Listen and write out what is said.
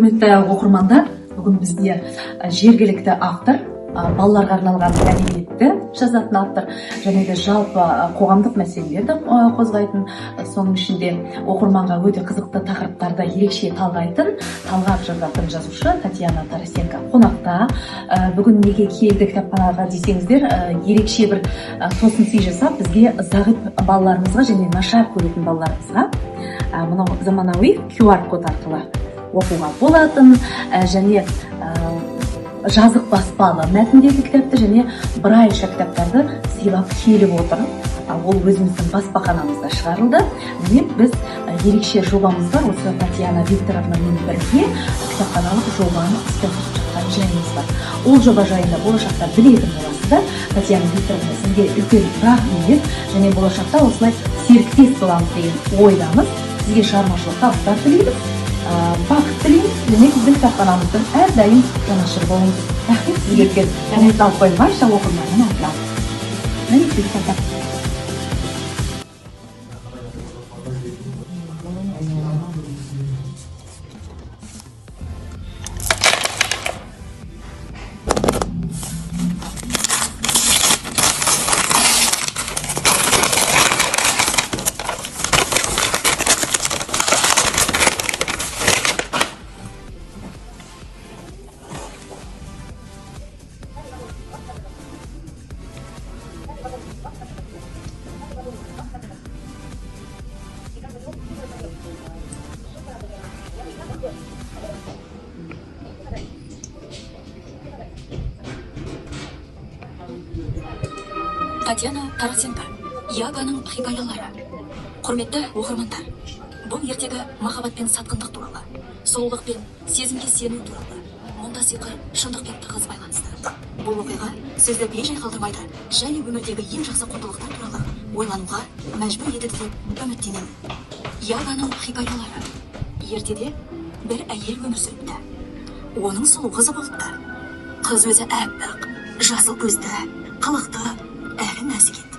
Құрметті оқырмандар, бүгін бізде жергілікті автор, балаларға арналған әдебиетті жазатын автор және де жалпы қоғамдық мәселелерді қозғайтын, соның ішінде оқырманға өте қызықты тақырыптарды ерекше талғайтын, талғап жазатын жазушы Татьяна Тарасенко қонақта. Бүгін неге келді кітапханаға десеңіздер, ерекше бір тосын сый жасап, бізге, зағип балаларымызға және нашар көретін балаларымызға, мынау заманауи QR код арқылы оқуға болатын және жазық баспалы мәтіндегі кітапты және брайльша кітаптарды сыйлап келіп отыр. Ол өзіміздің баспаханамызда шығарылды. Міне, біз ерекше жобамыз бар, осы Татьяна Викторовнамен бірге кітапханалық жобаны іске асырып жатқан жайымыз бар. Ол жоба жайында болашақта білетін боласыздар. Татьяна Викторовна, сізге үлкен рахмет және болашақта осылай серіктес боламыз деген ойдамыз. Сізге шығармашылық табыстар тілейміз, бақыт тілейміз және біздің кітапханамыздың әрдайым жанашыры болыңыз. Рахмет сізге үлкен. Рахмет алып барша оқырманның атынан. Міне, сізге кітап. Татьяна Тарасенко, «Яганың хикаялары». Құрметті оқырмандар, бұл ертегі махаббат пен сатқындық туралы, сұлулық пен сезімге сену туралы. Мұнда сиқыр шындықпен тығыз байланысты. Бұл оқиға сізді бейжай қалдырмайды және өмірдегі ең жақсы құндылықтар туралы ойлануға мәжбүр етеді деп үміттенемін. «Яганың хикаялары». Ертеде бір әйел өмір сүріпті. Оның сұлу қызы болыпты. Қыз өзі әппақ, жасыл көзді, қылықты әрі нәзік еді.